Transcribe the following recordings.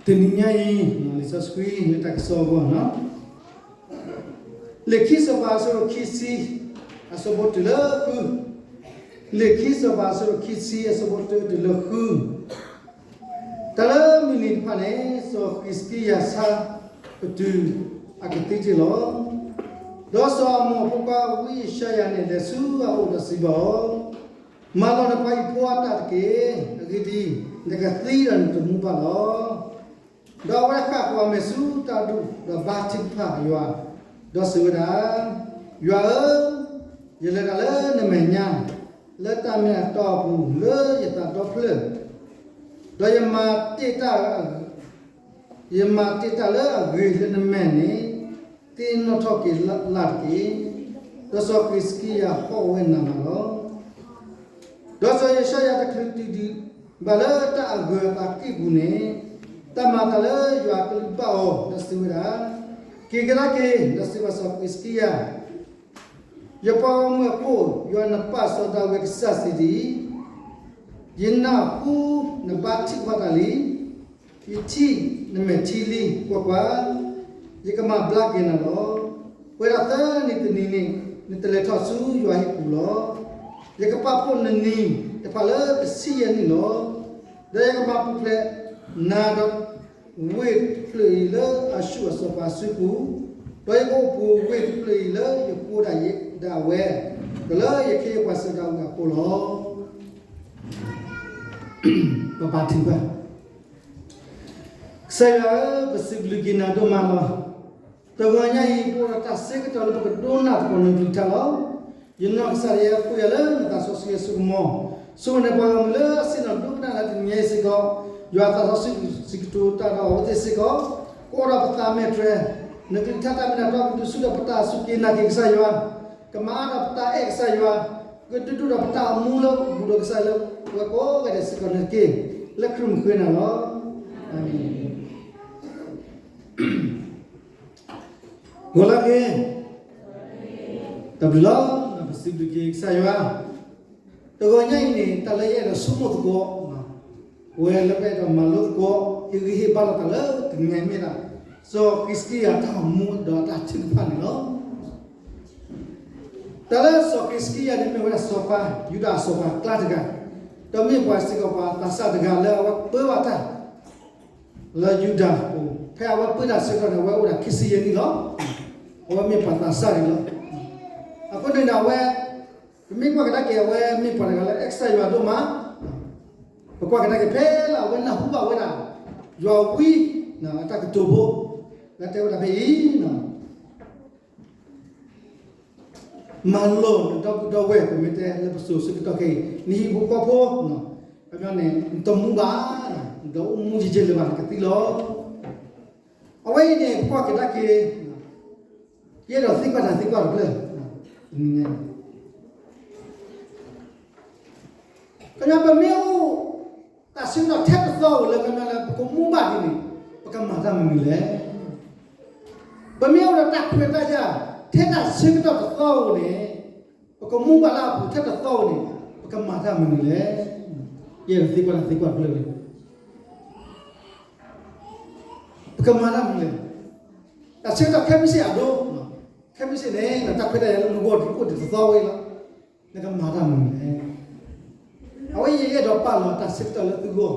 တနံၤညါအံၤ လံာ်စီဆှံလၢတၢ်ကစီၣ်အဂီၢ်, လံာ်ခံစီၤပၤအဆၢဒိၣ်ခံဆံ အဆၢဖိတၢတုၤလၢဃု, လံာ်ခံစီၤပၤအဆၢဒိၣ်ခံဆံ အဆၢဖိတၢတုၤလၢဃု, တၢ်လၢမုၢ်နံၤတဖၣ်န့ၣ် စီၤဃံးစကံယၤဆါပတုာ်အကသံၣ်တ့ၢ်လီၤ. ဒီးစီၤအမိၣ်အဖိခွါဝံယၡါယၤန့ၣ် လဲၤဆူအအိၣ်ဒီးစံးဘၣ်အီၤ, မၤလီၤနပှၤဟံၣ်ဖိအတၢ်တက့ၢ်. အဂ့ၢ်ဒ်အံၤ, နကသံဒီးနတမူဘၣ်လီၤ. ဒီးအဝဲဃၣ်ကွၢ်မဲာ်ဆူတၢ်ဒူၣ် ဒီးဘါထုကဖၣ်ယွၤ, ဒီးစံးဝဲဒၣ်, ယွၤဧၢ, ယလဲၤတၢ်လၢနမဲာ်ညါ, လၢတၢ်မ့ၢ်အတီအပူၤ လၢယသးဒီဖျၢၣ်, ဒီးယမၤတ့ၢ်တၢ် ယမၤတ့ၢ်တၢ်လၢအဂ့ၤလၢနမဲာ်န့ၣ်, သ့ၣ်နီၣ်ထီၣ်က့ၤလၢ်တက့ၢ်. ဒီးစီၤဃံးစကံယၤဟီၣ်ဝဲနၤမးလီၤ. ဒီးစီၤယၡါယၤတချုးတုၤဒံးဘၣ်လၢတၢ်အဂၢၤအသးကံၢ်ပူၤန့ၣ်, တၢ်မၤအသးလၢယွၤအကလုၢ်ဘၣ်အီၤ, ဒီးစံးဝဲဒၣ်, က့ၤကဒါက့ၤ, ဒီးစံးဘၣ်စီၤဃံးစကံယၤ, ယပှၤဂီၢ်မုၢ်အခိၣ်, ယွၤနပၢ်စီၤဒၤဝံးအကစၢ်စံးဒ်အံၤ, ယနၢ်ဟူနဘါထုကဖၣ်တၢ်လံ, ယထံၣ်နမဲာ်ထံလံ, ကွၢ်ကွၢ်, ယကမၤဘျါက့ၤနၤလီၤ. ပှဲၤဒီးသၢနံၤတနံၤန့ၣ်, နတလဲၤထီၣ်ဆူယွၤဟံၣ်ပူၤလီၤ. ယကပာ်ဖှိၣ်နနံၤတဖၣ်လၢတဆံယဲၢ်နံၣ်လီၤ. ဒီးယကမၤပူၤဖျဲးနၤဒီး ဝ့ၢ်တဖျၢၣ်အံၤလၢအၤၡူၢ်အစီၤပၤအစုပူၤ, ဒီးယကအိၣ်ပူၤဝ့ၢ်တဖျၢၣ်အံၤလၢယဃိဒၣ်ယဲဒၣ်ဝဲ, ဒီးလၢယခ့ယပှၤစီၤဒၤဝံးအဃိလီၤ. ပဘါထုကဖၣ်. ကစၢ်ယွၤဧၢ, ပစံးဘျုးက့ၤနၤဒိၣ်မးလီၤ. တဂီၤညါအံၤ ပအိၣ်ဒီးတၢ်ဆၢကတီၢ်လၢပကဒိကနၣ်သကိးနကလုၢ်ကထါလီၤ. ယနီၢ်ကစၢ်ဒၣ်ယဲ ဃုယၤလၢနသးစီဆှံအစိကမီၤ, ဆိၣ်ဂ့ၤန့ၢ်ပှၤဂီၢ်မုၢ်လၢအဆ့ၣ်နီၤဒိကနၣ်လၢတနံၤညါအံၤစ့ၢ်ကီး, ယွၤသးစီဆှံစံးကတိၤတၢ်ဒီးအဝဲသ့ၣ်စ့ၢ်ကီး, ကအိၣ်ဒီးပသးမဲာ်တြဲၤ, နကလုၢ်ကထါတၢ်မ့ၢ်တၢ်တီကဒုးဆူၣ်ဒီးပတၢ်စူၢ်က့ၤနာ်က့ၤကစၢ်ယွၤ, ကမၤအါဒီးပတၢ်အဲၣ်ကစၢ်ယွၤ, ကဒုးဒိၣ်ဒီးပတၢ်အိၣ်မူလၢပပူၤဒီးကစၢ်လၢပဝဲကိးဂၤဒဲးစ့ၢ်ကီးန့ၣ်တက့ၢ်. လၢခရံာ်မုၢ်ဃ့နၤလီၤ. အၤမ့ၣ်. ဂီၤလၢအဂ့ၤ, တၢ်ဘျုးလီၤ, ပစံးဘျုးက့ၤကစၢ်ယွၤ. တဂီၤညါအံၤန့ၣ် တၢ်လၢယအဲၣ်ဒိးဆိကမိၣ်သကိး, ပဝဲလၢပအဲၣ်ဒိးမၤလိသကိး, ဟ့ၣ်ဂံၢ်ဟ့ၣ်ဘါလိာ်သးလၢတနံၤညါအံၤမ့ၢ်ဒၣ်, စီၤဃံးစကံယၤတၢ်အိၣ်မူဒီးတၢ်ထုကဖၣ်န့ၣ်လီၤ. တၢ်လၢစီၤဃံးစကံယၤန့ၣ်မ့ၢ်ဝဲဒၣ်စီၤပၤ, ယူဒၤအစီၤပၤအကျါတဂၤ, ဒီးမ့ၢ်ပှၤစ့ၢ်ကီးပှၤသးစၢ်တဂၤလၢအဝဲပၢဘၣ်တၢ် လၢယူဒၤအပူၤ, ဖဲအဝဲပၢတၢ်ဆၢကတီၢ်န့ၣ် အဝဲအိၣ်ဒၣ်ခံဆံယဲၢ်နံၣ်လီၤ. အဝဲမ့ၢ်ပှၤသးစၢ်န့ၣ်လီၤ. အဃိန့ၣ်ဒီးအဝဲ, ပမ့ၢ်ကွၢ်ကဒါက့ၤအဝဲမ့ၢ်ပှၤတဂၤလၢအဲၣ်ကစၢ်ယွၤဒိၣ်မး, ပကွၢ်ကဒါက့ၤဖဲလၢအဝဲနၢ်ဟူဘၣ်ဝဲဒၣ်, ယွၤဝံ, အတၢ်ကတိၤဖိ, လၢတဲဝဲဒၣ်ဖဲအံၤ မၤလိာ်နဒီပုၢ်ဒီဝဲၢ် ပမ့ၢ်တဲလၢပစိၤဆၢကတီၢ်ခဲအံၤ, နဟံၣ်ဖိဃီဖိ, ခီပညီန့ၣ် နတမူဘၣ်, ဒီးအိၣ်မူယံာ်ယံာ်လၢၤဘၣ် နကသံလီၤ. အဝဲအံၤန့ၣ် ပကွၢ်ကဒါက့ၤ, ယအဲၣ်ဒိးသံကွၢ်တၢ်သံကွၢ်တဖျၢၣ်, တနံၤညါ ခီပညီပမ့ၢ်အိၣ် တၢ်ဆၢကတီၢ်ထဲတသီဧိၤလၢကညီလၢပကမူဘၣ်ဒ်န့ၣ်, ပကမၤတၢ်မနုၤလဲၣ်. ပမ့ၢ်အိၣ်ဒီးတၢ်ခွဲးတၢ်ယာ် ထဲတၢ်ဆၢကတီၢ်တသီဧိၤန့ၣ်, ပကမူဘၣ်လၢအပူၤထဲတသီဧိၤန့ၣ်, ပကမၤတၢ်မနုၤလဲၣ်. ယအဲၣ်ဒိးသံကွၢ်တၢ်သံကွၢ်တဖျၢၣ်န့ၣ်, ပကမၤတၢ်မနုၤလဲၣ်. တၢ်ဆၢကတီၢ်ခဲမုၢ်ဆ့ၣ်အဒိ, ခဲမုၢ်ဆ့ၣ်န့ၣ် တၢ်ခွဲးတၢ်ယာ်လၢနဂီၢ်အိၣ်ဒံးတသီဝဲလီၤ. နကမၤတၢ်မနုၤလဲၣ်. အဝဲယအဲၣ်ဒိးပာ်လီၤတၢ်ဆၢကတီၢ်လၢသုဂီၢ်,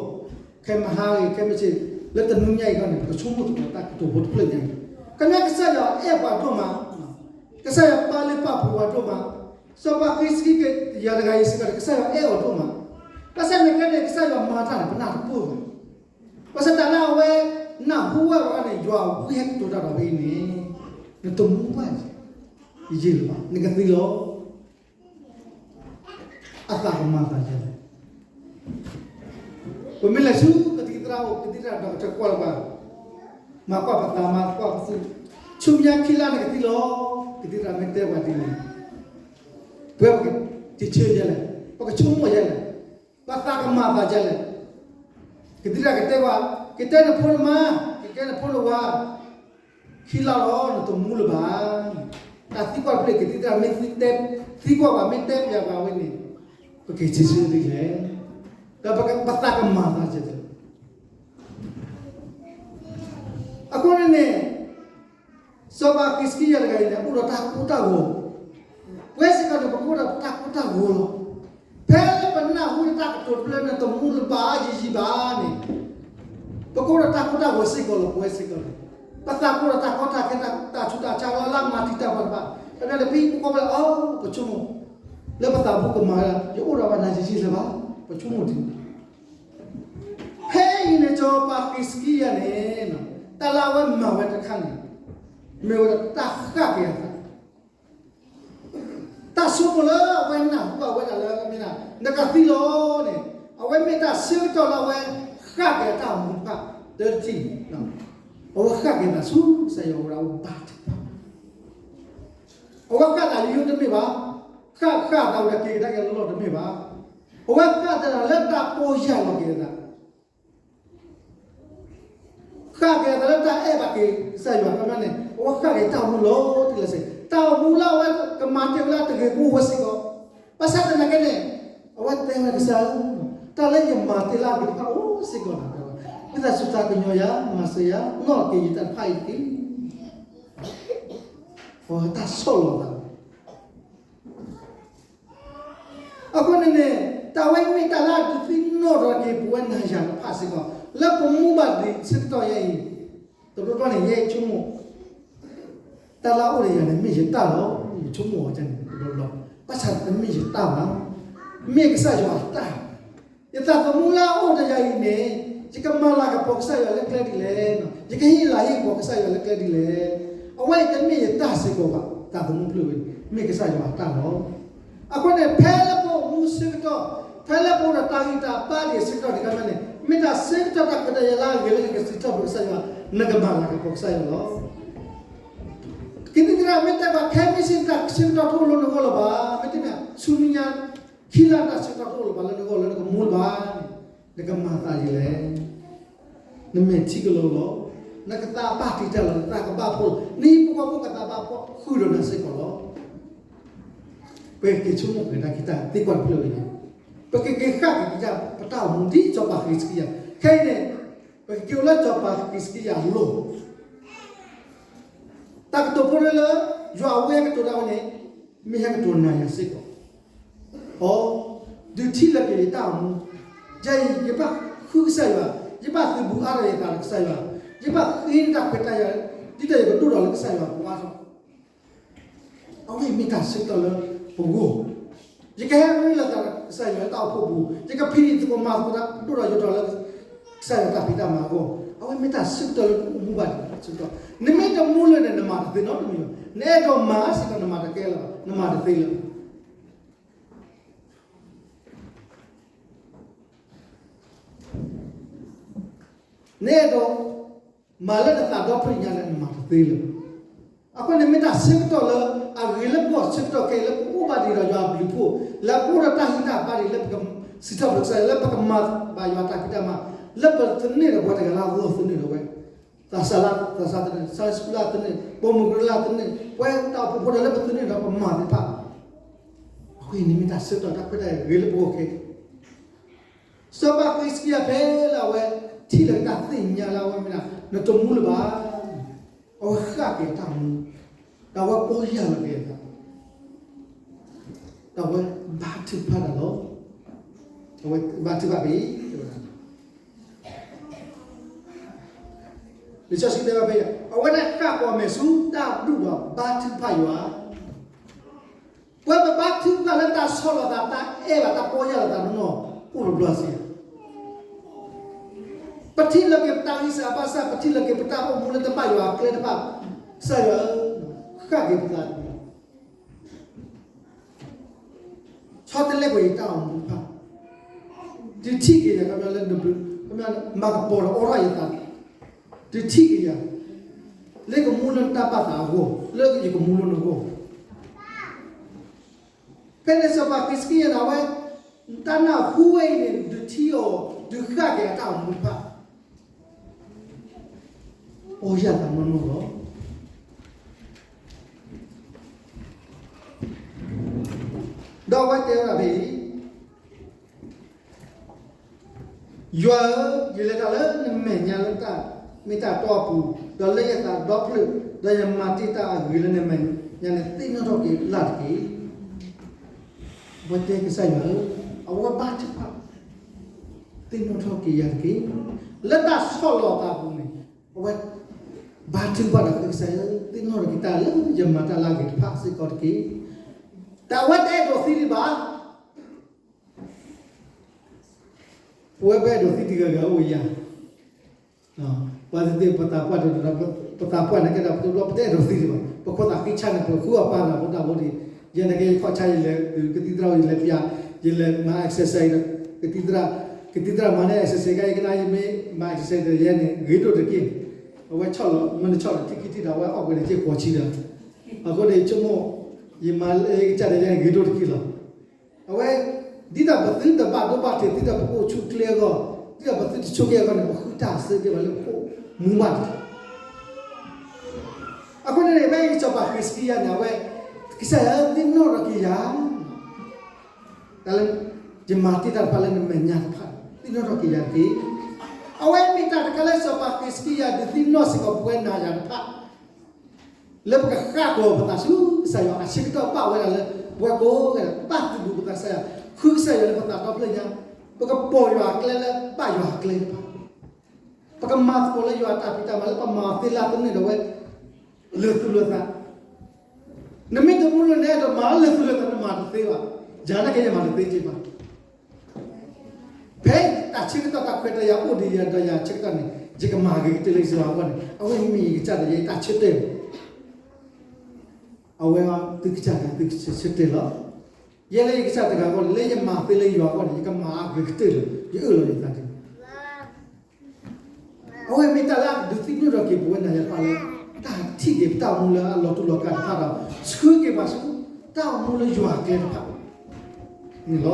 ခဲမုၢ်ဟါဂ့ၤ ခဲမုၢ်ဆ့ၣ်, လၢတနွံညါအံၤခီန့ၣ် ပကဆိကမိၣ်သကိးတၢ်ကတိၤဖိတဖျၢၣ်ညါအံၤ, ခီပညီကစၢ်ယွၤအဲၣ်ပှၤဒိၣ်မး, ကစၢ်ယွၤပာ်လုၢ်ပာ်ပှ့ၤပှၤဒိၣ်မး, စီၤပၤဃံးစကံယၤတဂၤအံၤစ့ၢ်ကီးန့ၣ် ကစၢ်ယွၤအဲၣ်အီၤဒိၣ်မး, ဘၣ်ဆၣ်န့ၣ်ကဲန့ၣ် ကစၢ်ယွၤမၤတၢ်န့ၣ် ပနၢ်တပၢၢ်ဘၣ်. ဘၣ်ဆၣ်တၢ်လၢအဝဲနၢ်ဟူဝဲအဂီၢ်န့ၣ် ယွၤဝံဟဲကတိၤတၢ်ဒီးဖဲအံၤန့ၣ်, နတမူဘၣ်, ယံာ်လၢၤဘၣ် နကသံလီၤ. အသးကမၤသးဒ်လဲၣ်. ပမ့ၢ်လဲၤဆူကသံၣ်သရၣ်အိၣ် ကသံၣ်သရၣ်ဒီးကတၢၢ်ကွၢ်လၢၤပှၤ, မၤကွၢ်ပသးမၤကွၢ်ပသူ, ဆူမဲာ်ညါခံလါနကသံလီၤ. ကသံၣ်သရၣ်မ့ၢ်တဲပှၤဒ်န့ၣ်, ပဝဲပကထံၣ်ဆၢယဲလဲၣ်, ပကဆိကမိၣ်ယဲလဲၣ်, ပသးကမၤသးဒ်လဲၣ်. ကသံၣ်သရၣ်ကတဲပှၤ, ကတဲနဖိနမါ, ကတဲနဖိနဝၤ, ခံလါလီၤ နတမူလၢၤဘၣ်. တၢ်သံကွၢ်တဖျၢၣ် ကသံၣ်သရၣ်မ့ၢ်သံကွၢ်ပှၤ မ့ၢ်တဲပျးပှၤဝဲန့ၣ်, ပကထံၣ်ဆၢဒ်လဲၣ်. ဒီးပက, ပသးကမၤသးကဲ, အဃိန့ၣ်န့ၣ်, စီၤပၤဃံးစကံယၤတဂၤအံၤန့ၣ် အိၣ်ဒီးတၢ်ကိၢ်တၢ်ဂီၤ, ပဝဲစ့ၢ်ကီးန့ၣ် ပကအိၣ်ဒီးတၢ်ကိၢ်တၢ်ဂီၤလီၤ. ဖဲလၢပနၢ်ဟူတၢ်ကတိၤတဖျၢၣ်န့ၣ် တမူလၢၤဘၣ်ယံာ်ယံာ်ဘၣ်န့ၣ်, ပကအိၣ်ဒီးတၢ်ကိၢ်တၢ်ဂီၤစ့ၢ်ကီးလီၤ. ပဝဲစ့ၢ်ကီးန့ၣ် ပသးကိၢ်ဒီးတၢ်ကီတၢ်ခဲ တၢ်ဆူးတၢ်ဆါလၢအလၢမၤတံာ်တာ်ပှၤတဖၣ်, ဖဲန့ၣ်ပဟံၣ်ဖိဃီဖိလၢ အိ ပဆိကမိၣ် လၢပသးပူၤကမၤဝဲဒၣ် ယအိၣ်ဒီးဝဲနၤယံာ်ယံာ်လၢၤဘၣ်, ပဆိကမိၣ်ဒ်န့ၣ်. ဖဲအံၤန့ၣ် စီၤပၤဃံးစကံယၤန့ၣ်, တၢ်လၢအဝဲမၤဝဲတခါန့ၣ်, မ့ၢ်ဝဲဒၣ်တၢ်ဃၣ်က့ၤအသး, တၢ်ဆိကမိၣ်လၢအဝဲနၢ်ဟူဘၣ်ဝဲဒၣ်လၢ နကသံလီၤန့ၣ်, အဝဲမ့ၢ်တၢ်ဆၢကတီၢ်လၢအဝဲဃၣ်က့ၤအတၢ်အိၣ်မူတဖၣ်, တထံၣ်, အဝဲဃၣ်က့ၤအသးဆူကစၢ်ယွၤအအိၣ်ဒီးအဝဲဘါထုကဖၣ် အဝဲဃၣ်သးယိယိတမ့ၢ်ဘၣ်, ဃၣ်ဃၣ်သးဝဲဒၣ်က့ၤကဒါက့ၤလီၢ်လီၢ်တမ့ၢ်ဘၣ်, အဝဲဃၣ်သးလၢတၢ်ပီၢ်ယၢ်လီၤက့ၤအသး, ဃၣ်က့ၤအသးလၢတၢ်အဲၣ်ဘၣ်က့ၤကစၢ်ယွၤ ခီပညီန့ၣ် အဝဲဃၣ်က့ၤတၢ်အိၣ်မူလီၤတံၢ်လီၤဆဲး, တၢ်အိၣ်မူလၢအဝဲကမၤတ့ၢ်ဝဲလၢတဂ့ၤကအိၣ်ဝဲစ့ၢ်ကီး, ဘၣ်ဆၣ်သနာ်က့န့ၣ်, အဝဲတဲဝဲကစၢ်ဧၢ, တၢ်လၢယမၤတ့ၢ်လၢအဂ့ၤတဖၣ်အိၣ်စ့ၢ်ကီးနၤ, မ့ၢ်သးစူၤသးကညီၤယၤ မၤစၢၤယၤ နီၣ်က့ၤယတၢ်တဖၣ်အံၤတက့ၢ်. အဝဲတၢ်ဆီၣ်လီၤသး အဃိန့ၣ်န့ၣ်, တၢ်ဝဲမ့ၢ်တၢ်လၢအဒုးသ့ၣ်နီၣ်ထီၣ်က့ၤပဝဲနၤယၤတဖၣ်စ့ၢ်ကီး, လၢပမူဘၣ်ဒံးဆၢကတီၢ်ယဲအံၤ, တဘျီဘျီန့ၣ် ယဲဆိကမိၣ်, တၢ်လၢအအိၣ်ဒီးယၤန့ၣ် မ့ၢ်ယတၢ်လီၤ, ယဆိကမိၣ်အီၤန့ၣ် တဘျီဘျီ, ဘၣ်ဆၣ်တမ့ၢ်ယတၢ်ဘၣ်, မ့ၢ်ကစၢ်ယွၤအတၢ် ယသးသမူလၢအအိၣ်ဒီးယၤအံၤန့ၣ်, ယကမၤလၤကပီၤကစၢ်ယွၤလၢကျဲဒ်လဲၣ်, ယကဟ့ၣ်လၤဟ့ၣ်ကပီၤကစၢ်ယွၤလၢကျဲဒ်လဲၣ်, အဝဲအံၤတမ့ၢ်ယတၢ်စ့ၢ်ကီးဘၣ်, သးသမူဖျၢၣ်ဝဲန့ၣ် မ့ၢ်ကစၢ်ယွၤအတၢ်လီၤ. အဃိန့ၣ် ဖဲလၢပအိၣ်မူဆၢကတီၢ်, ဖဲလၢပအိၣ်ဒီးတၢ်ဂံၢ်တၢ်ဘါဒံးဆၢကတီၢ်တခါန့ၣ်, မ့ၢ်တၢ်ဆၢကတီၢ်တၢ်ခွဲးတၢ်ယာ်လၢအဂ့ၤလၢနကစံးထီၣ်ပတြၢၤကစၢ်ယွၤ, နကမၤလၤကပီၤကစၢ်ယွၤလီၤ. ကသံၣ်သရၣ်မ့ၢ်တဲဘၣ် ခဲမုၢ်ဆ့ၣ်တၢ်ဆၢကတီၢ်တအိၣ်လၢနဂီၢ်လၢၤဘၣ်, မ့တမ့ၢ် ဆူမဲာ်ညါ ခံလါတၢ်ဆၢကတီၢ်တအိၣ်လၢၤဘၣ်လၢနဂီၢ်လၢနကမူလၢၤဘၣ်န့ၣ်, နကမၤသးဒ်လဲၣ်. နမဲာ်ထံကလီၤလီၤ, နကသးဘၣ်တံာ်တာ်လီၤ, နသးကဘၣ်ဖှီၣ်လီၤ, နဟံၣ်ဖိဃီဖိကသးဘၣ်ဖှီၣ်ဃုာ်ဒီးနၤစ့ၢ်ကီးလီၤ. ပကက့ၤဆိကမိၣ်က့ၤတၢ်ခံတၢ်သံကွၢ်တဖျၢၣ်ဝဲန့ၣ်, ပကက့ၤဃၣ်က့ၤကစၢ်ပတၢ်အိၣ်မူဒ်စီၤပၤဃံးစကံယၤ, ခဲအံၤန့ၣ်, ပကက့ၤအိၣ်လၢစီၤပၤဃံးစကံယၤအလီၢ် တၢ်ကတိၤဖိလၢ ယွၤအဝဲကတိၤတၢ်ဝဲန့ၣ်, မ့ၢ်ဟဲကတိၤနၤယၤစ့ၢ်ကီး, အိ, ဒုးထံၣ်လၢက့ၤယတၢ်အိၣ်မူ, ယၤအံၤ ယဘၣ်ဃုကစၢ်ယွၤ, ယဘၣ်သုးဘူးအါထီၣ်ယသးဒီးကစၢ်ယွၤ, ယဘၣ်ဃ့တၢ်ခွဲးတၢ်ယာ်, ဒ်သိးယကဒိၣ်ထီၣ်လၢကစၢ်ယွၤအပူၤအါထီၣ် အဝဲအံၤမ့ၢ်တၢ်ဆၢကတီၢ်လၢပဂီၢ်, ယကဟဲရ့လိာ်သးဒီးကစၢ်ယွၤလၢတၢ်အိၣ်ဖှိၣ်ပူၤ, ယကဖံးသကိးမၤသကိးတၢ်ဒိၣ်ထီၣ်ယိာ်ထီၣ်လၢ ကစၢ်ယွၤတၢ်ဖံးတၢ်မၤအဂီၢ်, အဝဲမ့ၢ်တၢ်ဆၢကတီၢ်လၢပအိၣ်မူဘၣ်ဒံးဆၢကတီၢ်, နမ့ၢ်တမူလၢၤန့ၣ် နမၤတသ့နီတမံၤဘၣ်, နအဲၣ်ဒိးမၤစ့ၢ်ကီးနမၤတကဲလၢၤဘၣ်, နမၤတသ့လၢၤဘၣ်. နအဲၣ်ဒိး မၤလၢနသးဒီဖျၢၣ်ညါလၢနမၤတသ့လၢၤဘၣ်. အဃိန့ၣ်မ့ၢ်တၢ်ဆၢကတီၢ်လၢအဂ့ၤလၢပဂီၢ်ဆၢကတီၢ်ခဲအံၤလၢပအိၣ်ဘၣ်ဒံးဒီးယွၤအဘျုးအဖှိၣ်, လၢပအိၣ်ဒီးတၢ်ဂံၢ်တၢ်ဘါဒံးလၢပကစံးထီၣ်ပတြၢၤကစၢ်ယွၤ လၢပကမၤဘၣ်ယွၤတၢ်ဖံးတၢ်မၤ, လၢပသန့ၢ်ဒီးပှၤတဂၤလၢအဂီၢ်သန့ၢ်ဒီးဝဲ, သးစၢ်လၢသးစၢ်သန့ၢ်, Sunday schoolလၢသန့ၢ်, ပိာ်မုၣ်ကရၢလၢသန့ၢ်, ပှၤတၢ်အိၣ်ဖှိၣ်ဖိတၢ်လၢပသန့ၢ်ဒီးပမၤသ့ၣ်တဖၣ်, အဃိန့ၣ်မ့ၢ်တၢ်ဆၢကတီၢ်တၢ်ခွဲးတၢ်ယာ်ဂ့ၤလၢပဂီၢ်ခဲအံၤ စီၤပၤဃံးစကံယၤဖဲလၢအဝဲ ထံၣ်လၢတၢ်သ့ၣ်ညါလၢအဝဲမ့ၢ်ဒၣ် နတမူလၢၤဘၣ်, အဝဲဃၣ်က့ၤတၢ်မူ, ဒီးအဝဲပီၢ်ယၢ်လီၤက့ၤအသး, ဒီးအဝဲဘါထုကဖၣ်တၢ်လီၤ. အဝဲဘါထုကဖၣ်ဖဲအံၤ, လံာ်စီဆှံတဲဝဲဖဲအံၤ, အဝဲဒၣ်ဃၣ်ကီၤအမဲာ်ဆူတၢ်ဒူၣ်ဒီးဘါထုကဖၣ်ယွၤ ပဝဲပဘါထုကဖၣ်လၢတၢ်ဆီၣ်လီၤသး တၢ်အဲၣ်ဘၣ် တၢ်ပီၢ်ယၢ်လီၤသးနီၢ်နီၢ် အိၣ်တဘျီစ့ၢ်ဧါ. ပထံၣ်လီၤက့ၤပတၢ်ဂံၢ်စၢ်ဘါစၢ်, ပထံၣ်လီၤက့ၤပတၢ်အိၣ်မူလၢတဘၣ်ယွၤအကျဲတဖၣ်, ကစၢ်ယွၤဧၢ, ဃၣ်က့ၤပသး, ဆီတလဲကွံာ်ယတၢ်အိၣ်မူတဖၣ်, ဒုးထံၣ်က့ၤယၤ ခီပညီလၢနဘျုး, ခီပညီမၤကပီၤဒီးအိးထီၣ်ယသး, ဒုးထံၣ်က့ၤယၤ, လၢကမူလၢနတၢ်ဘၣ်သးအဂီၢ်, လၢယကမူလၢနဂီၢ်. ဖဲန့ၣ်စီၤပၤဃံးစကံယၤန့ၣ် အဝဲ, တၢ်နၢ်ဟူဝဲအံၤန့ၣ် ဒုးထံၣ်အီၤ, ဒုးဃၣ်က့ၤအတၢ်အိၣ်မူတဖၣ်, ပီၢ်ယၢ်သးနီၢ်နီၢ်လီၤ. ဒီးအဝဲတဲဝဲဒၣ်ဖဲအံၤ, ယွၤဧၢ, ယလဲၤတၢ်လၢနမဲာ်ညါလၢတၢ်မ့ၢ်တၢ်တီအပူၤ, ဒီးလၢယသးဒီဖျၢၣ်, ဒီးယမၤတ့ၢ်တၢ်အဂ့ၤလၢနမဲာ်ညါန့ၣ်, သ့ၣ်နီၣ်ထီၣ်က့ၤလၢ်တက့ၢ်. အဝဲတဲကစၢ်ယွၤဧၢ, အဝဲဘါထုကဖၣ်, သ့ၣ်နီၣ်ထီၣ်က့ၤယၤတက့ၢ်. လၢတၢ်ဆီၣ်လီၤအသးအပူၤန့ၣ်, အဝဲဘါထုကဖၣ်ဒီးကစၢ်ယွၤ, သ့ၣ်နီၣ်ထီၣ်က့ၤတၢ်လၢယမၤတၢ်လၢအဂ့ၤတဖၣ်စ့ၢ်ကီးတက့ၢ်. တၢ်အဝဲတအဲၣ်ဒိးသံဒံးဘၣ်. ပဝဲပအဲၣ်ဒိးသံတဂၤဂၤအိၣ်ယၤ, ပှၤသ့ၣ်သ့ၣ်ပသးပှၢ်တဒီး, ပသးပှၢ်န့ၣ်ကဲဒၣ်ပတဘျီပတအဲၣ်ဒိးသံဒံးဘၣ်. ပခိၣ်သးဃံဆါန့ၣ် ပဃုအီၣ်ပာ်ဒီးဖိတၢ်ဖိဒံး, ယဲန့ၣ်ကဲယခီၣ်ဆါယလဲၤသုးကသံၣ်သရၣ်အိၣ် ယလဲၤပျး, ယလဲၤမၤ exercise ဒီး, ကသံၣ်သရၣ်, ကသံၣ်သရၣ်မၤန့ၢ် exercise ကါယကနါယမ့ၢ်မၤ exercise ဒီးယဲန့ၣ် ဂ့ၤဒိၣ်တက့ၢ်. အဝဲဆီၣ်လီၤ မ့ၢ်တဆီၣ်လီၤထံခံထံၣ်ဒီး အဝဲအီၣ်ကွံာ်န့ၣ်က့ၤဃိးဆံဒီး, အဃိန့ၣ်ဆိကမိၣ်, ယမၤလၢကစၢ်ဒီးယဲန့ၣ်ဂ့ၤဒိၣ်တက့ၢ်လီၤ. အဝဲ, ဒ်သိးပသုတဘၣ်ဒိဘၣ်ထံး ဒ်သိးပကအိၣ်ဆူၣ်ချ့အဂီၢ်, ဒ်သိးပသုတဆိက့ၤအဂီၢ်န့ၣ် ပဃုတၢ်စ့ၢ်ကီးဘၣ်လၢပခိၣ်မူဘၣ်တဖၣ်. အဃိန့ၣ် ဖဲစီၤပၤဃံးစကံယၤန့ၣ် အဝဲ, ကစၢ်ယွၤသ့ၣ်နီၣ်ထီၣ်က့ၤယၤ, တၢ်လၢ, ယမၤတ့ၢ်တၢ်တဖၣ်လၢနမဲာ်ညါတဖၣ်, သ့ၣ်နီၣ်ထီၣ်က့ၤယၤတက့ၢ်. အဝဲမ့ၢ်တၢ်တခါလၢစီၤပၤဃံးစကံယၤဒုးသ့ၣ်နီၣ်စ့ၢ်ကီးပဝဲနၤယၤတဖၣ် လၢပကဃၣ်ကီၤပသးဆူကစၢ်ယွၤအဆၢကတီၢ်ဘၣ်ဝဲဒၣ်လၢပဝဲကိးဂၤဒဲး ပာ်သူၣ်ပူၤပသးကစၢ်ယွၤ, ဃုကစၢ်ယွၤလၢပသးဒီဖျၢၣ်ညါ, ပကပိာ်ယွၤအကျဲလၢဘၣ်ယွၤအကျဲတဖၣ်, ပကမၤသကိးလၢယွၤအတၢ်ဖံးတၢ်မၤလၢပမၤသ့လၢသန့ၣ်ဒီးဝဲ, လၢာ်သူၣ်လၢာ်သး, နမ့ၢ်တမူလၢၤန့ၣ် တမၤလၢာ်သူၣ်လၢာ်သးနမၤတသ့ဘၣ်, ယၤနာ်က့ယမၤတသ့က့ဘၣ်. ဖဲတၢ်ဆၢကတီၢ်တၢ်ခွဲးတၢ်ယာ်အိၣ်ဒီးယၤဒီးယၤဆၢကတီၢ်န့ၣ် ယကမၤဂ့ၤကတၢၢ်လၢယစှၤအဂီၢ်န့ၣ် အဝဲမ့ၢ်ယကစၢ်ဒီးယတၢ်ဆၢတဲာ်လီၤ. အဝဲသုကစၢ်ဒီးသုဆၢတဲာ်လီၤ. ယဲလၢယကစၢ်တဂၤအဂီၢ်န့ၣ် လၢယမၤသ့လၢယွၤအဂီၢ်န့ၣ် ယကမၤအဂ့ၤကတၢၢ်လီၤ. ယအၢၣ်လီၤယသးဒ်န့ၣ် အဝဲမ့ၢ်တၢ်လၢအဒုးသ့ၣ်နီၣ်ထီၣ်က့ၤပဝဲနၤယၤတဖၣ်လၢ တၢ်ထံၣ်က့ၤပတၢ်အိၣ်မူလၢအလီၤတူာ်လီၤကာ်တဖၣ်ဒီး ဆှၢက့ၤပှၤဆူ တၢ်အိၣ်မူလၢယွၤအကျဲတဖၣ်န့ၣ်လီၤ.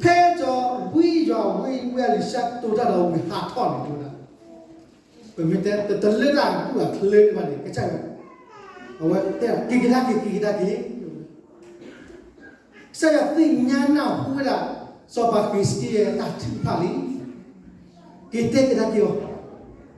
ဖဲစီၤဝံယွၤဝံဝံအလံၤၡါကတိၤတၢ်ဒီးဝံဟးထီၣ်န့ၣ် တဲဝဲဒၣ်, ပမ့ၢ်တဲ တလၢတၢ်ဘူၣ်အချၢန့ၣ်ဘၣ်န့ၣ် ကစၢ်ယွၤ အဝဲတဲ က့ၤကဒါက့ၤ က့ၤကဒါက့ၤ ကစၢ်ယွၤသ့ၣ်ညါနၢ်ဟူဝဲဒၣ် စီၤပၤဃံးစကံယၤအတၢ်ထုကဖၣ်လံ. က့ၤတဲကဒါက့ၤအီၤ, ကစၢ်ယွၤကပာ်မူအါထီၣ်နၤတဆံယဲၢ်နံၣ် တဲဝဲဒၣ်. ခီဖျိလၢနပီၢ်ယၢ်လီၤသး ခီဖျိလၢနဆီၣ်လီၤနသး ခီဖျိလၢနလဲလိာ်တၢ်အိၣ်မူအဃိန့ၣ် ကစၢ်ယွၤတဲဒၣ် ယကမၤအါထီၣ်နတၢ်အိၣ်မူတဆံယဲၢ်နံၣ်. ကသံၣ်သရၣ်မ့ၢ်တဲနၤ နတၢ်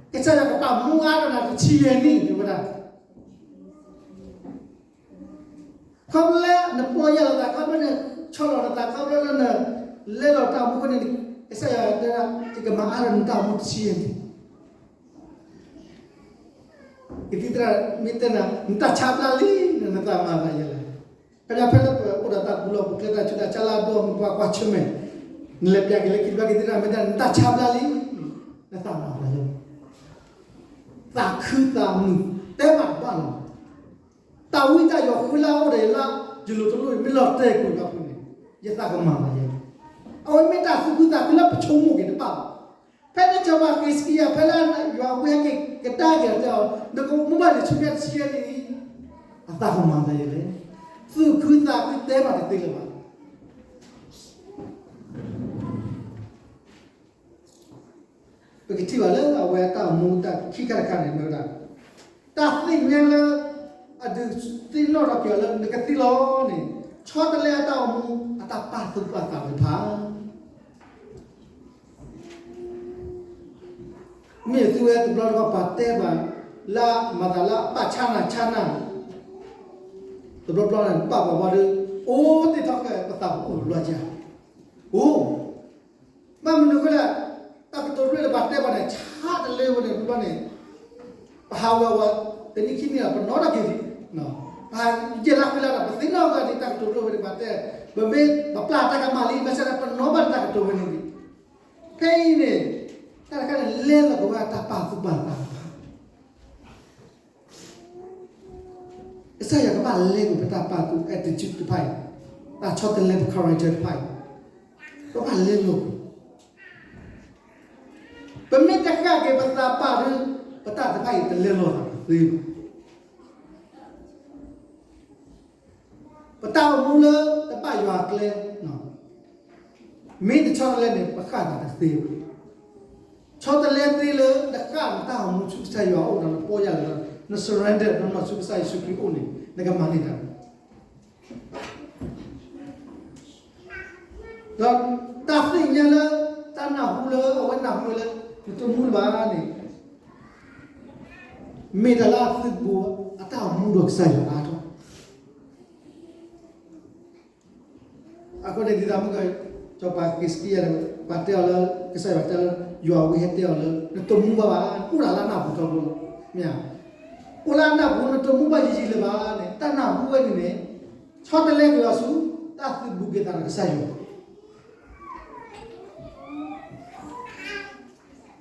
ဆါဘျါလံ နသးမၤသးယဲၢ်လဲၣ်. ခီဖျိဖဲလၢပအိၣ်ဒီးတၢ်ပူၤလီၢ်ပူၤကျဲ တၢ်ဆူးတၢ်ဆါလၢအဒိၣ်အမုၢ် ပှၤကွၢ်ဆၢၣ်မဲာ်, နလဲၤပျးက့ၤလၢခံတဘျီ ကသံၣ်သရၣ်မ့ၢ်တဲ နတၢ်ဆါဘျါလံ, နသးမၤသးယဲၢ်လဲၣ်. သးခုသးမုာ်တဲဘၣ်တဘၣ်လီၤ. တၢ်ဝံတၢ်ယိးဃုလၢအအိၣ်ဒီးယၤလၢ ယလိၤတလိၣ် မ့ၢ်လီၤတဲာ်ကွံာ်ဘၣ်ဖုန့ၣ် ယသးကမၤသးယဲၢ်လဲၣ်. အဝဲမ့ၢ်တၢ်သူၣ်ခုသးခုလၢပဆိကမိၣ်က့ၤတဘၣ်ဘၣ်. ဖဲန့ၣ်စီၤပၤဃံးစကံယၤ ဖဲလၢယွၤဝံဟဲက့ၤကဒါက့ၤအီၤတဲအီၤ နကအိၣ်မူဘၣ်န့ၣ် ဆူညါတဆံယဲၢ်နံၣ်လံ, အသးကမၤသးယဲၢ်လဲၣ်. သူၣ်ခုသးခုတဲဘၣ်တသ့လၢၤဘၣ်. ပကထံၣ်ဘၣ်လၢအဝဲအတၢ်အိၣ်မူတၢ်ခံခါတခါန့ၣ် မ့ၢ်ဝဲဒၣ် တၢ်သ့ၣ်ညါလၢ အဒုးသ့ၣ်နီၣ်ထီၣ်က့ၤအီၤလၢ နကသံလီၤန့ၣ် ဆီတလဲအတၢ်အိၣ်မူ အတၢ်ပာ်သူၣ်ပာ်သးသ့ၣ်တဖၣ် မ့ၢ်သုဝဲတဘျီတခီၣ် ပှၤတဲဘၣ် လၢမၤသးလၢအဘၣ်ဆါနၤဆါနၤ တဘျီဘျီန့ၣ် ပာ်ပှၤဝဲဒီး အိၣ်သ့ၣ်ထီၣ်ကဲ ပသးပအိၣ်တဘျီကၢ် အိၣ် ဘၣ်မနုၤအဃိလဲၣ်, တၢ်ကတိၤဒိၣ်လၢပှၤတဲပှၤန့ၣ် ဆါတလဲဝဲန့ၣ် တဘျီန့ၣ် ပဟးဝဲဝဲ တနံၣ်ခံနံၣ်ဒီး ပနီၣ်ထီၣ်က့ၤလံ, ပဟးယဲၢ်လါဃုလါဒီး ပသ့ၣ်နီၣ်အဂၤဒ်တၢ်ကတိၤဒိၣ်ဝဲန့ၣ် ပှၤတဲ ပမ့ၢ်ပပျၢ်တၢ်ကမၣ်လံ ဘၣ်ဆၣ်ဒီး ပနီၣ်ဘၣ်တၢ်ကတိၤဝဲန့ၣ်လံ. ဖဲအံၤန့ၣ် တၢ်တခါန့ၣ် လဲလိာ်က့ၤဝဲတၢ်ပာ်သူၣ်ပာ်သးတဖၣ် ကစၢ်ယွၤကဘၣ်လဲလိာ်ပတၢ်ပာ်သူၣ် attitude တဖၣ်အံၤ, တၢ်ဆီတလဲပ character တဖၣ်အံၤ, ကဘၣ်လဲလိာ်. ပမ့ၢ်တဃၣ်က့ၤပသးပာ်ဒီး ပတၢ်တဖၣ်အံၤတလဲလိာ်သးတသ့ဘၣ်. ပတၢ်အိၣ်မူလၢတဘၣ်ယွၤအကျဲ မ့ၢ်တဆီတလဲန့ၣ် ပဃၣ်သးတသ့ဘၣ်. ဆီတလဲသ့လၢနဃၣ်နတၢ်အိၣ်မူဆူ ကစၢ်ယွၤအအိၣ်ဒီး နပီၢ်ယၢ်လီၤဒီး န surrender နနီၢ်ဆူကစၢ်ယ့ၣ်ၡူးခရံာ်အအိၣ်န့ၣ် နကမၤန့ၢ်တၢ် ဒီးတၢ်သ့ၣ်ညါလၢ လၢအဝဲနၢ်ဟူဝဲလၢ နတမူလၢၤဘၣ်န့ၣ် မ့ၢ်တၢ်လၢအသုးဘူးအတၢ်အိၣ်မူဒီးကစၢ်ယွၤအါထီၣ်. အဃိန့ၣ်ဒ်သိးမုၢ်က စီၤပၤဟ့းစကံယၤန့ၣ် ပှၤတဲအီၤလၢ ကစၢ်ယွၤတဲလၢ ယွၤဝံဟဲတဲအီၤလၢ နတမူဘၣ်ဘၣ်, အိၣ်ဒၣ်လၢနၢ်ပူၤထီဘိလီၤ. မ့ၢ်ဧါ. အိၣ်လၢအနၢ်ပူၤ နတမူဘၣ်ယံာ်ယံာ်လၢၤဘၣ်န့ၣ် တၢ်နၢ်ဟူဝဲန့ၣ်န့ၣ် ဆီတလဲက့ၤအီၤဆူ တၢ်သုးဘူးက့ၤသးဒီးကစၢ်ယွၤ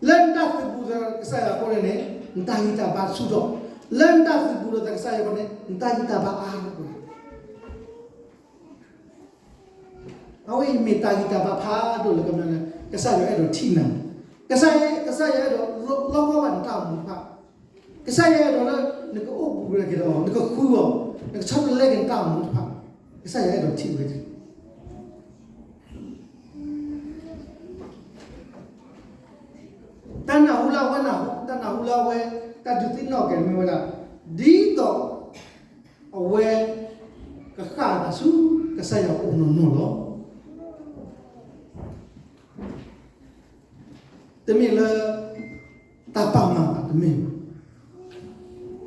လၢနတၢ်သုးဘူးဒီးကစၢ်ယွၤအဃိန့ၣ်န့ၣ် နတၢ်ဂံၢ်တၢ်ဘါဆူၣ်ထီၣ်, လၢနတၢ်သုးဘူးဒီးကစၢ်ယွၤအဃိန့ၣ် နတၢ်ဂံၢ်တၢ်ဘါအါထီၣ်. အဝဲအံၤမ့ၢ်တၢ်ဂံၢ်တၢ်ဘါဖးဒိၣ်လၢကမျၢၢ်န့ၣ် ကစၢ်ယွၤအဲၣ်ဒိးထံၣ်နၤ, ကစၢ်ယွၤ, ကစၢ်ယွၤအဲၣ်ဒိးလီကီဘၣ်နတၢ်အိၣ်မူတဖၣ်, ကစၢ်ယွၤအဲၣ်ဒိးလၢ နကအိၣ်ဘူးက့ၤဒီးအီၤ, နကဃုအီၤ, နကဆီတလဲက့ၤနတၢ်အိၣ်မူတဖၣ်, ကစၢ်ယွၤအဲၣ်ဒိးထံၣ်ဝဲဒၣ် တၢ်နၢ်ဟူလၢအဝဲနၢ်ဟူ, တၢ်နၢ်ဟူလၢအဝဲ တၢ်ဒုးသ့ၣ်နီၣ်က့ၤမ့ၢ်ဝဲဒၣ် ဒ်သိး အဝဲ ကဃၣ်အသးဆူ ကစၢ်ယွၤအအိၣ်နီၢ်နီၢ်လီၤ. တမ့ၢ်လၢ တၢ်ပာ်မၤအသးတမ့ၢ်ဘၣ်,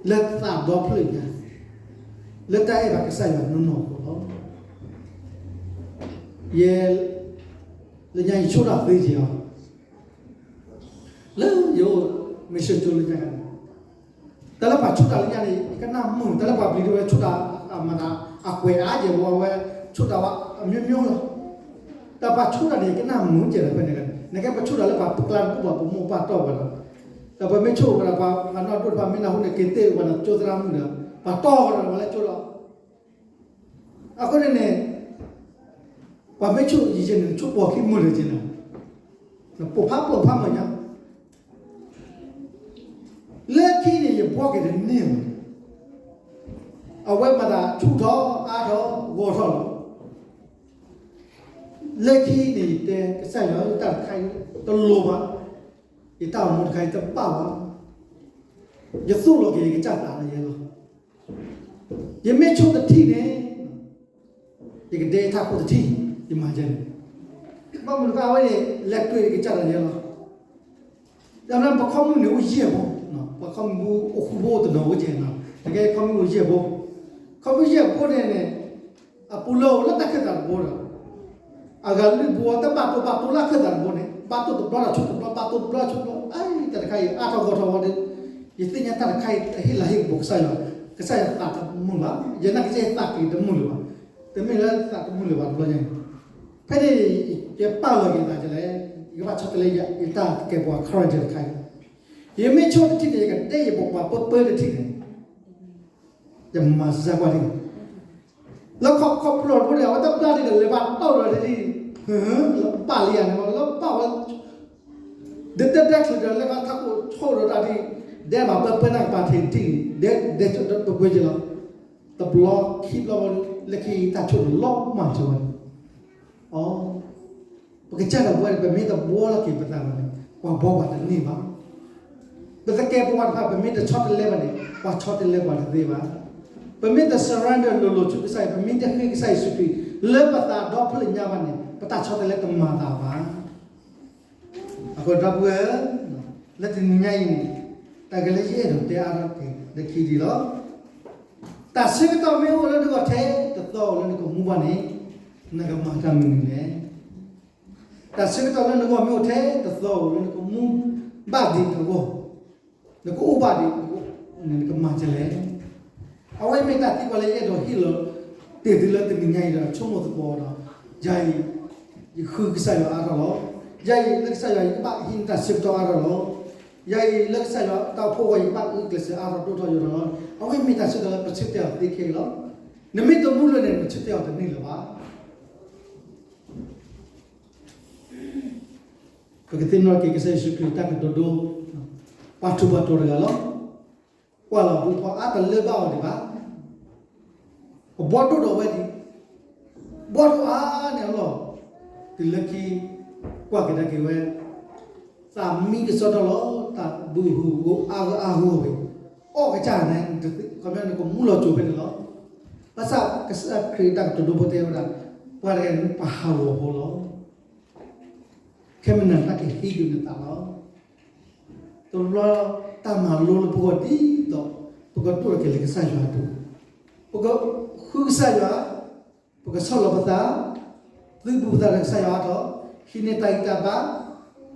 လၢသးဒီဖျၢၣ်ညါ, လၢတၢ်အဲၣ်ဘၣ်ကစၢ်ယွၤနီၢ်နီၢ်အဃိလီၤ. ယဲ လၢညါယဆိၣ်တၢ်သ့က့ၤအီၤ, လၢယအိၣ် မ့ၢ်ဆိၣ်ကၠိလၢညါန့ၣ်, တၢ်လၢပှၤဆိၣ်တၢ်လၢညါန့ၣ် ယကနၣ်မုာ်, တၢ်လၢပှၤပျံၤဒိၣ်ဝဲဆိၣ်တၢ် မၤသး အကွဲးအါယဲၢ်ဝဲ အဝဲဆိၣ်တၢ်ဝဲ အမျိုးမျိုးလီၤ. တၢ်ပှၤဆိၣ်တၢ်န့ၣ် ယကနၣ်မုာ်ကဲလၢဖဲန့ၣ်, နကဲပဆိၣ်တၢ်လၢပှၤပကျါတဘူၣ်ဘၣ် ပမိၢ်ပၢ်တီၢ်ဝဲလီၤ. ဒီးပမ့ၢ်ဆိၣ်ဝဲဒၣ် ပှၤနီၢ်ဒိၣ်တဖၣ် မ့ၢ်နၢ်ဟူန့ၣ် က့ၤသ့ဝဲဒၣ်ကၠိသရၣ်မုၣ်ဒီး ပှၤတီၢ်ဝဲဒၣ်ဝဲလၢကၠိလီၤ. အဃိန့ၣ်န့ၣ် ပှၤမ့ၢ်ဆိၣ်ယံာ်ယဲၢ်န့ၣ် ဆိၣ်ပိာ်ခံမုၢ်လၢက့ၤနၤ, ပိာ်ဖးပိာ်ဖးမ့ၢ်ညါ, လၢခံန့ၣ် ယဘှီက့ၤတန့ၢ်ဘၣ်, အဝဲမၤသးဆူၣ်ထီၣ်အါထီၣ် ဂီၤထီၣ်လီၤ. လၢခံန့ၣ် ယတဲကစၢ်ယွၤ တၢ်တခါအံၤတလိၤဘၣ်, ယတၢ်အိၣ်မူတခါအံၤတဘၣ်ဘၣ်, ယသိၣ်လီၤက့ၤယကစၢ်သးလၢယဲလီၤ. ယမ့ၢ်ဆိၣ်တထံၣ်န့ၣ် ယကဒဲထးခိၣ်တထံၣ်, ယမၤယဲန့ၣ်, ဘၣ်မနုၤဃိအဝဲန့ၣ် လဲၤတွဲၢ်ကစၢ်တၢ်ယဲလီၤ. ဒီးပခီမုၣ်န့ၣ်အိၣ်ယဲၢ်ဘိ, ပခီမုၣ်အိၣ်ဃုဘိတနီၤဝဲကဲနီၤ, နကဲခီမုၣ်အိၣ်ယဲၢ်ဘိ, ခီမုၣ်ယဲၢ်ဘိန့ၣ်န့ၣ် အပူၤလၢအိၣ်လၢတၢ်ခၢၣ်သးတဘိဒီး အဂၤလွံၢ်ဘိတဘၣ်တိၢ်ဘၣ်တိၢ်လၢခၢၣ်သးတဘိန့ၣ် ဘၣ်တိၢ်တဘျီဒီးဆိၣ်တဘျီ ဘၣ်တိၢ်တဘျီဆိၣ်တဘျီ, အတၢ်တခါအံၤ အါထီၣ်ဂီၢ်ထီၣ်ဝဲဒီး ယသ့ၣ်ညါတၢ်တခါအံၤ ဟ့ၣ်လၤဟ့ၣ်ကပီၤကစၢ်ယွၤ, ကစၢ်ယွၤသးတမုာ်ဘၣ်, ယနာ်က့ယသးက့ၤတမုာ်လၢၤဘၣ်, တမ့ၢ်လၢသးတမုာ်လၢၤဘၣ်တဘျီညါအံၤ, ဖဲန့ၣ် ယပာ်လီၤက့ၤသးဒ်လဲၣ်, ယကဘၣ်ဆီတလဲယတၢ်ကဲပှၤ character တခါအံၤ, ယမ့ၢ်ဆိၣ်တထံၣ်န့ၣ် ယကဒဲယပှၤပၢပၢတထံၣ်န့ၣ် ယမၤစၢၤကွၢ်ဒ်န့ၣ်, လၢခီဖျိတဘိန့ၣ် အဝဲတဘျါဒ်လဲၣ် လဲၤဘၣ်တီၢ်ဒီးဒ်, လၢပာ်လံယၤန့ၣ် လၢပာ်ဝဲ, ဒ်တဲဒဲချၢးဒီး လၢကထးခိၣ်ဆိၣ်ဒီးတၢ်ဒ်, ဒဲဘၣ်ပၢပၢနၢ်ကပၤထံးထံး, ဒဲဒဲဆိၣ်ဒီးပပၢက့ၤလီၤ, တဘျီခံဘျီ လၢခံတၢ်ဆိၣ်ဒီးလီၤမၢ်က့ၤဝဲန့ၣ်, အ ပကစၢ်ဒၣ်ဝဲန့ၣ် ပမ့ၢ်တဘှီလီၤက့ၤပသးဘၣ်န့ၣ် ပှၤဘှီပှၤတန့ၢ်ဘၣ်. ပသကဲပဝးတဖၣ် ပမ့ၢ်တဆီတလဲဘၣ်န့ၣ် ပှၤဆီတလဲပှၤတသ့ဘၣ်. ပမ့ၢ်တ surrender လိၤလိၤဆူကစၢ်အံၤ ပမ့ၢ်တဃ့ကစၢ်ယ့ၣ်ၡူးခရံာ် လၢပသးဒီဖျၢၣ်ညါဘၣ်န့ၣ် ပတၢ်ဆီတလဲတမၤသးဘၣ်. အဃိဒီပုၢ်ဝဲၢ်ဧၢ, လၢတနံၤညါအံၤန့ၣ် တၢ်ကလၢယအဲၣ်ဒိးတဲအါထီၣ်က့ၤလၢခံဒ်လီၤ. တၢ်ဆၢကတီၢ်မ့ၢ်အိၣ်လၢနဂီၢ်ထဲတသီအိၣ်လၢနကမူဘၣ်န့ၣ် နကမၤတၢ်မနုၤလဲၣ်. တၢ်ဆၢကတီၢ်လၢနဂီၢ်မ့ၢ်အိၣ်ထဲတသီအိၣ်လၢနကမူဘၣ်ဒံးအဂီၢ်, နကအိၣ်ဘၣ်ဒံးအဂီၢ်န့ၣ် နကမၤဒ်လဲၣ်. အဝဲမ့ၢ်တၢ်သံကွၢ်လၢယအဲၣ်ဒိးဟ့ၣ်လီၤတ့ၢ်သုလၢ တနံၤညါအံၤဒီး ဆိကမိၣ်သကိးဒီး, ယၤအံၤ ယဃုကစၢ်ယွၤအါထီၣ်လီၤ. ယၤအံၤလၢကစၢ်ယွၤ ယကဘၣ်ဟံးန့ၢ်တၢ်ဆၢကတီၢ်အါထီၣ်လီၤ. ယၤအံၤလၢကစၢ်ယွၤတၢ်အိၣ်ဖှိၣ်အဂီၢ် ယကဘၣ်အုၣ်ကျဲးစၢးအါထီၣ်ဒိၣ်ထီၣ်ယိာ်ထီၣ်လီၤ. အဝဲမ့ၢ်တၢ်ဆၢကတီၢ်လၢပဆၢတဲာ်အီၤသ့ခဲအံၤလီၤ. နမ့ၢ်တမူလၢၤန့ၣ် နဆၢတဲာ်အီၤတန့ၢ်လၢၤဘၣ်. ပကသ့ၣ်နီၣ်က့ၤကစၢ်ယ့ၣ်ၡူးခရံာ်တၢ်ကတိၤဒိ, ပှၤထူးပှၤတီၤတဂၤလီၤ. ကွၢ်လီၤပူၤဖီအါတလၢဘၣ်အီၤဒံးဘၣ်. အဘှီဒိၣ်ဒီးဝဲဒံး, ဘှီဒိၣ်အါန့ၣ်လီၤ. တုၤလၢခံ ကွၢ်ကဒါက့ၤဝဲ, သးမံကစီဒီလီၤ, တၢ်ဘုဟုအါဂၤအါဂၤဝဲ, အီၣ်ကစၢ်န့ၣ် ခီပညီနကမူလီၤစိၤဖဲန့ၣ်လီၤ. ဘၣ်ဆၣ်ကစၢ်ခရံာ်တၢ်ကတိၤဒိဖိတဲဝဲဒၣ်, ပှၤတဂၤန့ၣ်ပှၤဟးဂီၤဖိလီၤ. ခဲမုၢ်နံၤတၢ်ကဟ့ၣ်ဒုးနသးလီၤ. တဘျီတၢ်မၤလိလၢပဂီၢ်ဒ်သိး ပကဒိၣ်ထီၣ်က့ၤလၢကစၢ်ယွၤအပူၤ, ပကဃုကစၢ်ယွၤ, ပကဆီၣ်လီၤပသး, သုးဘူးပသးဒီးကစၢ်ယွၤအါထီၣ်, ဟံးန့ၢ်တၢ်ဂံၢ်တၢ်ဘါ,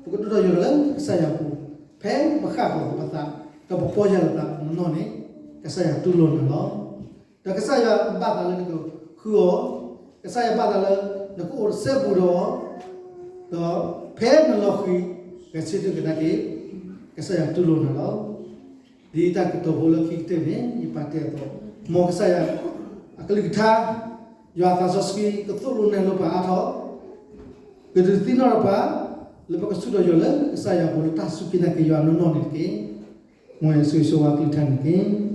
ပကဒိၣ်ထီၣ်ယိာ်လၢကစၢ်ယွၤအပူၤ, ဖဲပဃၣ်ဃီၤပသး, ဒီးပပီၢ်ယၢ်လီၤသးနီၢ်နီၢ်န့ၣ်, ကစၢ်ယွၤတူၢ်လိာ်နၤလီၤ. ဒီးကစၢ်ယွၤဘၣ်သးလၢနကဃုအီၤ, ကစၢ်ယွၤဘၣ်သးလၢ နကအိၣ်တစဲးပူၤဒီးအီၤ, ဒီးဖဲနလီၤဃံၤ ဂဲၤဆၢထၢၣ်ကဒါက့ၤ, ကစၢ်ယွၤတူၢ်လိာ်နၤလီၤ. ဒ်တၢ်ကတိၤဖိလၢခံကတၢၢ်န့ၣ် ယပာ်တ့ၢ်အသိး, မ်ကစၢ်ယွၤအကလုၢ်ကထါ, ယွၤအသးစီဆှံကသိၣ်လိနဲၣ်လိပှၤအါထီၣ်, ကဒုးသ့ၣ်နီၣ်ထီၣ်ပှၤ လၢပကဆူၣ်ထီၣ်ယိာ်လၢကစၢ်ယွၤအပူၤလၢတၢ်စူၢ်က့ၤနာ်က့ၤယွၤနီၢ်နီၢ်န့ၣ်တက့ၢ်. မ်ယွၤဆိၣ်ဂ့ၤဆိၣ်ဝါအကလုၢ်ကထါန့ၣ်တက့ၢ်.